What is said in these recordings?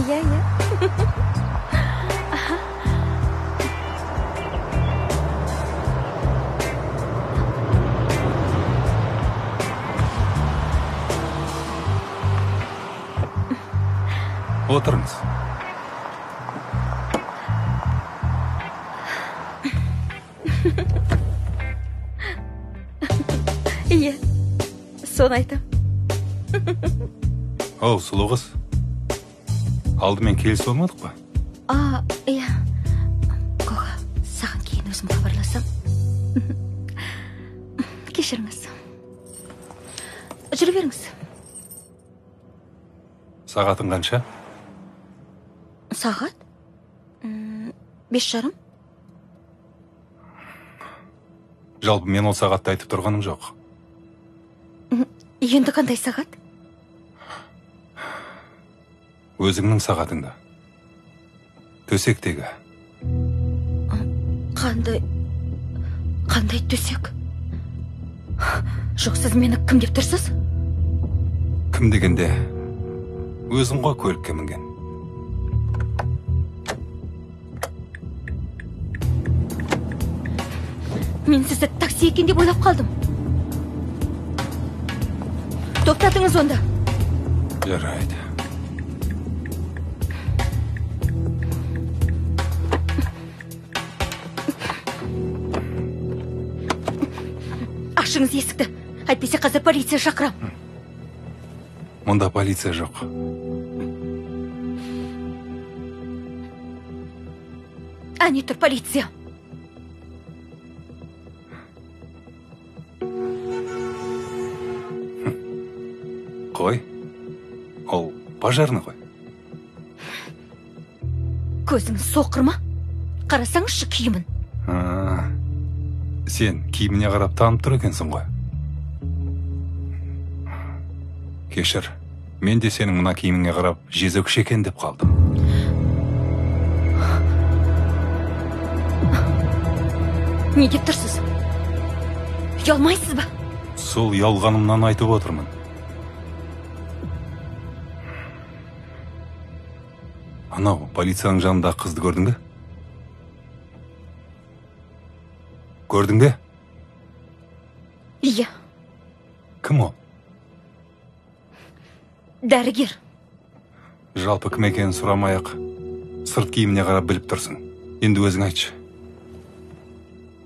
Иә, иә. Отырыңыз. Иә, соны айтам. Оу, сұлу қыз. Алдымен келісіп алмадық па? А, иә. Коха, саған кейін өзім хабарласам. Кешіріңіз. Жүре беріңіз. Сағатың қанша? Сағат? 5:30. Жалпы мен ол сағатты айтып тұрғаным жоқ. Енді қандай сағат? Өзіңнің сағатыңды. Төсектегі. Қандай төсек? Жоқ, сіз мені кім деп тұрсыз? Кім дегенде, өзің ғой көлікке мінген. Мен сізді такси екен деп ойлап қалдым. Тоқтатыңыз онда. Жарайды. Ашыңыз есікті. Әйтпесе қазір полиция шақырам. Мұнда полиция жоқ. Әне тұр полиция. Қой. Ол пожарный ғой. Көзіңіз соқыр ма? Қарасаңызшы киімін. Сен киіміне қарап танып тұр екенсің ғой. Кешір, мен де сенің мына киіміңе қарап жезөкше екен деп қалдым. Не деп тұрсыз? Ұялмайсыз ба? Сол ұялғанымнан айтып отырмын. Анау полицияның жанындағы қызды көрдің бе? Көрдің бе? Иә. Кім ол? Дәрігер. Жалпы кім екенін сұрамай-ақ, сырт киіміне қарап біліп тұрсың. Енді өзің айтшы.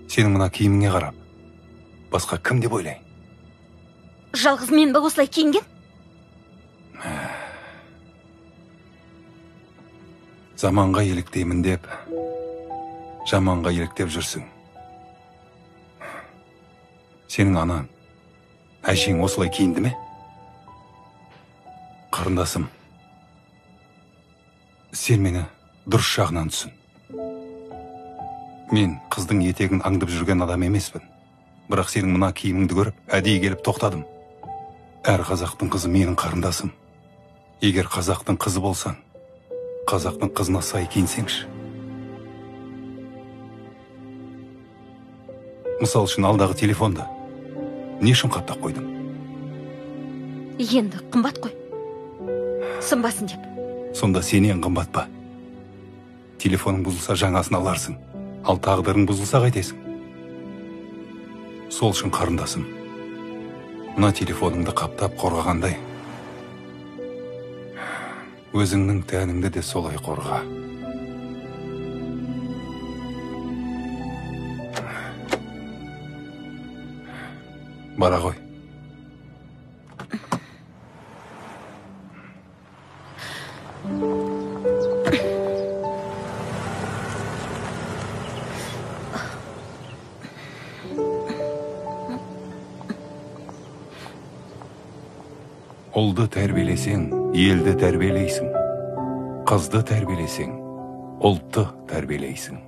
Сенің мына киіміңе қарап, басқа кім деп ойлайын? Жалғыз мен бе осылай киінген? Заманға еліктеймін деп, жаманға еліктеп жүрсің. Сенің анаң, әжең осылай киінді ме? Қарындасым, сен мені дұрыс жағынан түсін. Мен қыздың етегін аңдып жүрген адам емеспін. Бірақ сенің мына киіміңді көріп, әдейі келіп тоқтадым. Әр қазақтың қызы менің қарындасым. Егер қазақтың қызы болсаң, қазақтың қызына сай киінсеңші. Мысал үшін алдағы телефонды не үшін қаптап қойдың? Енді қымбат қой. Сынбасын деп. Сонда сенен қымбат па? Телефоның бұзылса жаңасын аларсың, ал тағдырың бұзылса қайтесің? Сол үшін қарындасым, мына телефоныңды қаптап қорғағандай, өзіңнің тәніңді де солай қорға. Бара ғой. Ұлды тәрбиелесең, елді тәрбиелейсің. Қызды тәрбиелесең, ұлтты тәрбиелейсің.